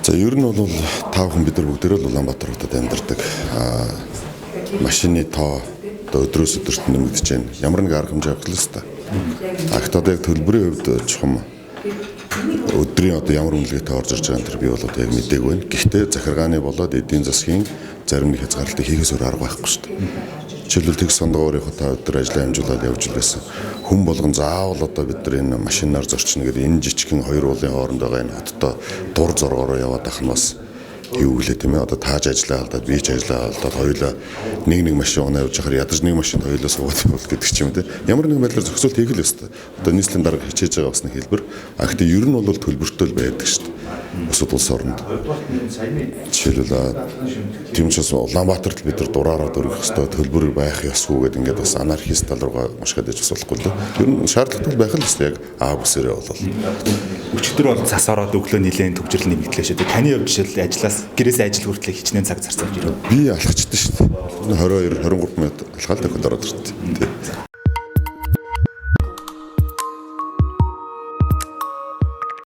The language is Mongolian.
За, ер нь бол та бүхэн, бид нар бүгдээрээ л Улаанбаатар хотод амьдардаг. Машины тоо одоо өдрөөс өдөрт нэмэгдэж байна. Ямар нэг арга хэмжээ авах л ёстой. А гэхдээ одоо яг төлбөрийн хувьд чухам өдрийн одоо ямар үнэлгээтэй орж ирж байгаа юм, тэр би бол одоо яг мдээгүй байна. Гэхдээ захиргааны болоод эдийн засгийн зарим нэг хязгаарлалтыг хийхээс өөр арга байхгүй шүү дээ. Жишээлбэл, Тэгс сондгоорын хотоо өдөр ажлаа амжуулаад явж л байсан. Хүн болгон заавал одоо бид нар энэ машинаар зорчно гэдэг энэ жижигхэн хоёр уулын хооронд байгаа энэ хоттой дур зоргоороо яваад ах нь бас юу гэлээ, тийм ээ, одоо тааж ажиллаа алдаад, би ч ажиллаа алдаад, хоёулаа нэг нэг машин унаа явж байхаар ядаж нэг машинд хоёулаа суугаад явуул гэдэг ч юм, тийм. Ямар нэгэн байдлаар зохицуулт хийх л ёстой. Одоо нийслэлийн дарга хичээж байгаа бас нэг хэлбэр. А гэхдээ ер нь бол төлбөртэй л байдаг шүү дээ бусад улс оронд. Жишээлбэл, тийм ч бас Улаанбаатарт бид нар дураараа дөрөх ёстой, төлбөр байх ёсгүй гэдэг ингээд бас анархист тал руугаа мушгаад иж бас болохгүй л дээ. Ер нь шаардлагатай байх л ёстой яг А бүсээрээ бол. Өчигдөр бол цас ороод өглөө нэлээд төвжирэл нэмэгдлээ шүү дээ. Таны хувьд жишээл ажлаас гэрээсээ ажил хүртлээр хичнээн цаг зарцуулж ирв? Би алхачдаа шүү дээ. 22 23 минут алхаал дахиад ороод иртээ. Тий.